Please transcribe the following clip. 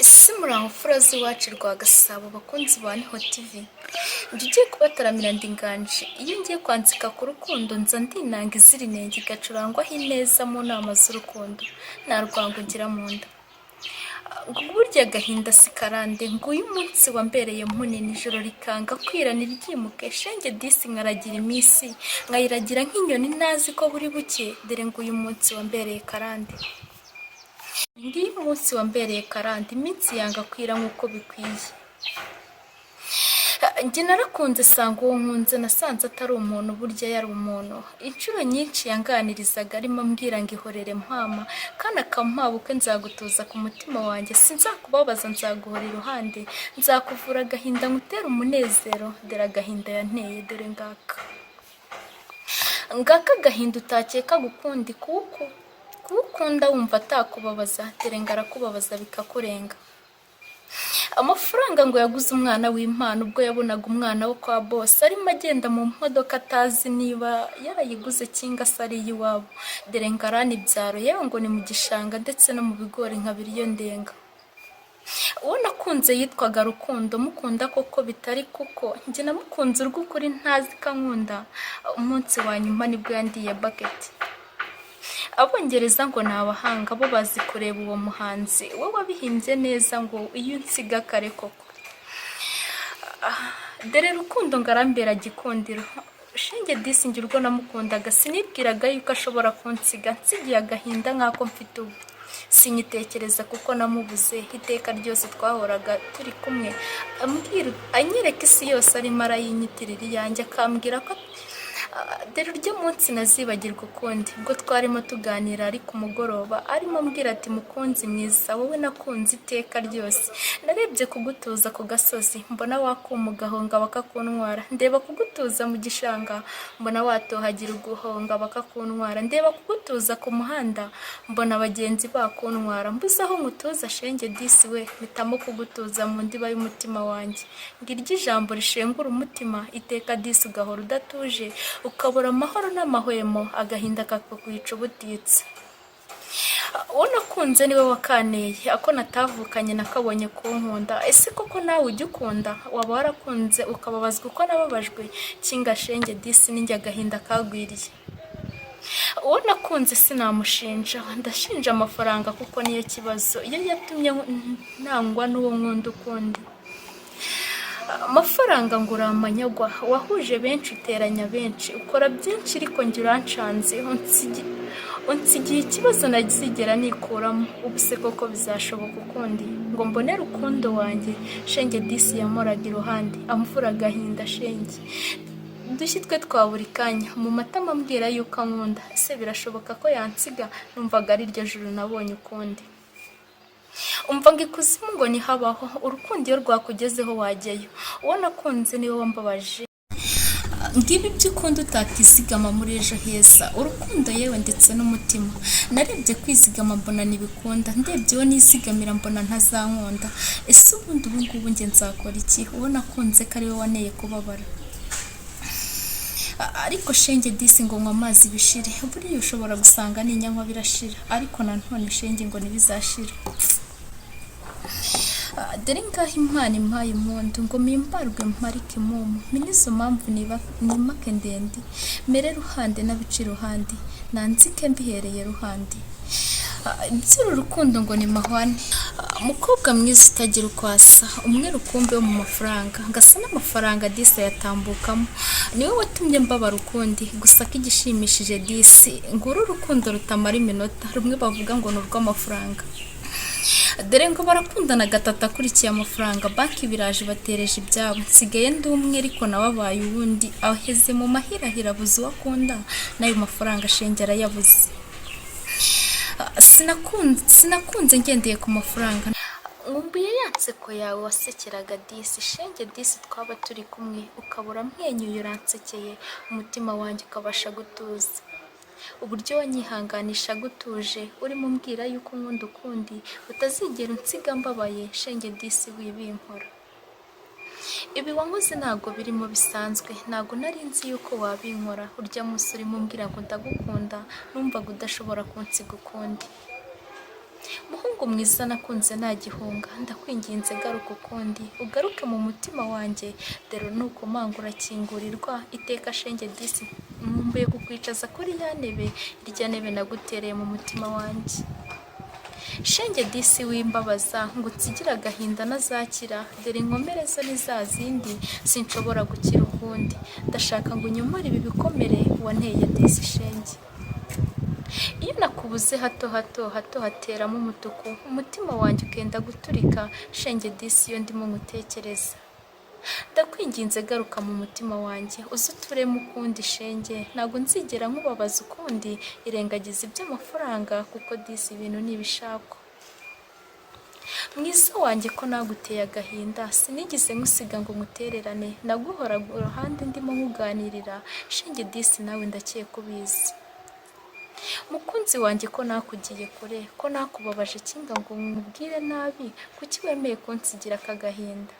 Ese muraho mfura z'iwacu rwa Gasabo, bakunzi ba Niho TV? Njye ugiye kubataramira ndi Nganji. Iyo ngiye kwanzika ku rukundo, nza ndinanga izira inenge, igacurangwaho ineza mu nama z'urukundo. Nta rwango ngira mu nda. Ngo burya agahinda si karande. Nguyu umunsi wambereye munini, ijoro rikanga kwira ntiryimuke. Shenge disi, nkaragira iminsi, nkayiragira nk'inyoni ntazi ko buri buke. Dore nguyu munsi wambereye karande. Ngiyo umunsi wambereye karande, iminsi yanga kwira nk'uko bikwiye. Njye narakunze, sanga uwo nkunze nasanze atari umuntu. Burya yari umuntu. Inshuro nyinshi yanganirizaga arimo ambwira ngo: "Ihorere mpama, kana kampabuke, nzagutuza ku mutima wanjye, sinzakubabaza, nzaguhora iruhande, nzakuvura agahinda, ngutere umunezero." Dore agahinda yanteye, dore ngaka, ngaka agahinda utakeka gukundi kuko kuwukunda wumva atakubabaza, dore ngo arakubabaza bikakurenga. Amafaranga ngo yaguze umwana w'impano ubwo yabonaga umwana wo kwa boss arimo agenda mu modoka atazi niba yarayiguze cyangwa se ari iy'iwabo. Dore ngarani ibyaro, yewe ngo ni mu gishanga ndetse no mu bigori nkabiri iyo ndenga. Uwo nakunze yitwaga Rukundo. Mukunda koko bitari kuko njye namukunze urw'ukuri, ntazi ko ankunda. Umunsi wa nyuma nibwo yandiye baketi. Abongereza ngo ni abahanga, bo bazi kureba. Uwo muhanzi we wabihimbye neza ngo: "Iyo unsiga kare koko." Dore Rukundo ngarambera gikundiro. Shenge disi, njye urwo namukundaga sinibwiraga yuko ashobora kunsiga nsigiye agahinda nk'ako mfite ubu. Sinyitekereza kuko namubuze. Iteka ryose twahoraga turi kumwe, ambwira, anyereka isi yose, arimo arayinyitirira iyanjye, akambwira ko. Dore uryo munsi nazibagirwa ukundi, ubwo twarimo tuganira ari ku mugoroba, arimo ambwira ati: "Mukunzi mwiza, wowe nakunze iteka ryose, narebye kugutuza ku gasozi mbona wakuma ugahonga bakakuntwara, ndeba kugutuza mu gishanga mbona watohagira uguhonga bakakuntwara, ndeba kugutuza ku muhanda mbona abagenzi bakuntwara, mbuze aho nkutuza shenge disi we, mpitamo kugutuza mu ndiba y'umutima wanjye." Ngiryo ijambo rishengura umutima iteka disi, ugahora udatuje, ukabura amahoro n'amahwemo, agahinda kakakwica ubutitsa. Uwo nakunze niwe wakanteye ako natavukanye, nakabonye kunkunda. Ese koko nawe ujya ukunda? Waba warakunze ukababazwa uko nababajwe? Kinga shenge disi, ninjye agahinda kagwiriye. Uwo nakunze sinamushinja, ndashinja amafaranga kuko niyo kibazo, iyo yatumye ntangwa n'uwo nkunda ukundi. Amafaranga ngo uramanyagwa, wahuje benshi, uteranya benshi, ukora byinshi, ariko njye urancanze, unsigiye ikibazo ntazigera nikuramo. Ubu se koko bizashoboka ukundi ngo mbone Rukundo wanjye? Shenge disi, yamoraga iruhande amvura agahinda. Shenge udushyi twe twa buri kanya mu matama, ambwira yuko ankunda. Ese birashoboka ko yansiga? Numvaga ari ryo juru nabonye ukundi. Umva ngo ikuzimu ngo ntihabaho urukundo, iyo rwakugezeho wajyayo. Uwo nakunze niwe wambabaje. Ngibi ibyo ukunda utakizigama muri ejo heza, urukundo yewe ndetse n'umutima. Narebye kwizigama mbona ntibikunda, ndebye uwo nizigamira mbona ntazankunda. Ese ubundi ubu ngubu njye nzakora iki, uwo nakunze ko ariwe waneye kubabara? Ariko shenge disi, ngo nywa amazi bishire. Buriya ushobora gusanga n'inyanywa birashira, ariko nanone shenge ngo ntibizashira. Dore ngaho Imana impaye impundu ngo mimbarwe mparike imumu mine izo mpamvu nimake ndende mere ruhande n'abica iruhande, nanzike mbihereye ruhande. Iby'uru rukundo ngo ni mahwane. Mukobwa mwiza utagira uko asa, umwe rukumbi wo mu mafaranga, ngasa n'amafaranga disi ayatambukamo, niwe watumye mbabara ukundi. Gusa ko igishimishije disi, nguru urukundo rutamara iminota, rumwe bavuga ngo ni urw'amafaranga. Dore ngo barakundana gatatu akurikiye amafaranga, banki biraje batereje ibyabo, nsigaye ndi umwe, ariko nawe abaye uwundi, aheze mu mahirahira, abuze uwo akunda, n'ayo mafaranga shenge arayabuze. Sinakunze ngendeye ku mafaranga. Nkumbuye ya nseko yawe wasekeraga disi. Shenge disi, twaba turi kumwe ukabura mwenyuye, uransekeye, umutima wanjye ukabasha gutuza. Uburyo wanyihanganishaga utuje, urimo umbwira yuko unkunda ukundi, utazigera unsiga mbabaye. Shenge disi, wibinkora. Ibi wankoze ntabwo birimo bisanzwe, ntabwo nari nzi yuko wabinkora. Urya munsi urimo umbwira ngo ndagukunda, numvaga udashobora kunsiga ukundi. Muhungu mwiza nakunze nagihunga, ndakwinginze garuka ukundi, ugaruke mu mutima wanjye, dore nukomanga urakingurirwa, iteka shenge disi nkumbuye kukwicaza kuri ya ntebe, irya ntebe nagutereye mu mutima wanjye. Shenge disi wimbabaza ngo unsigire agahinda ntazakira, dore inkomere zo ni za zindi, sinshobora gukira ukundi, ndashaka ngo unyomore ibi bikomere wanteye disi shenge. Iyo nakubuze hato hato hato hateramo umutuku, umutima wanjye ukenda guturika, shenge disi iyo ndimo nkutekereza. Ndakwinginze garuka mu mutima wanjye, uze uturemo ukundi shenge, ntabwo nzigera nkubabaza ukundi, irengagiza iby'amafaranga kuko disi ibintu ni ibishakwa. Mwiza wanjye ko naguteye agahinda, sinigeze nkusiga ngo nkutererane, naguhoraga iruhande ndimo nkuganirira, shenge disi nawe ndakeka ubizi. Mukunzi wanjye ko nakugiye kure, ko nakubabaje kinga ngo nkubwire nabi, kuki wemeye kunsigira aka gahinda?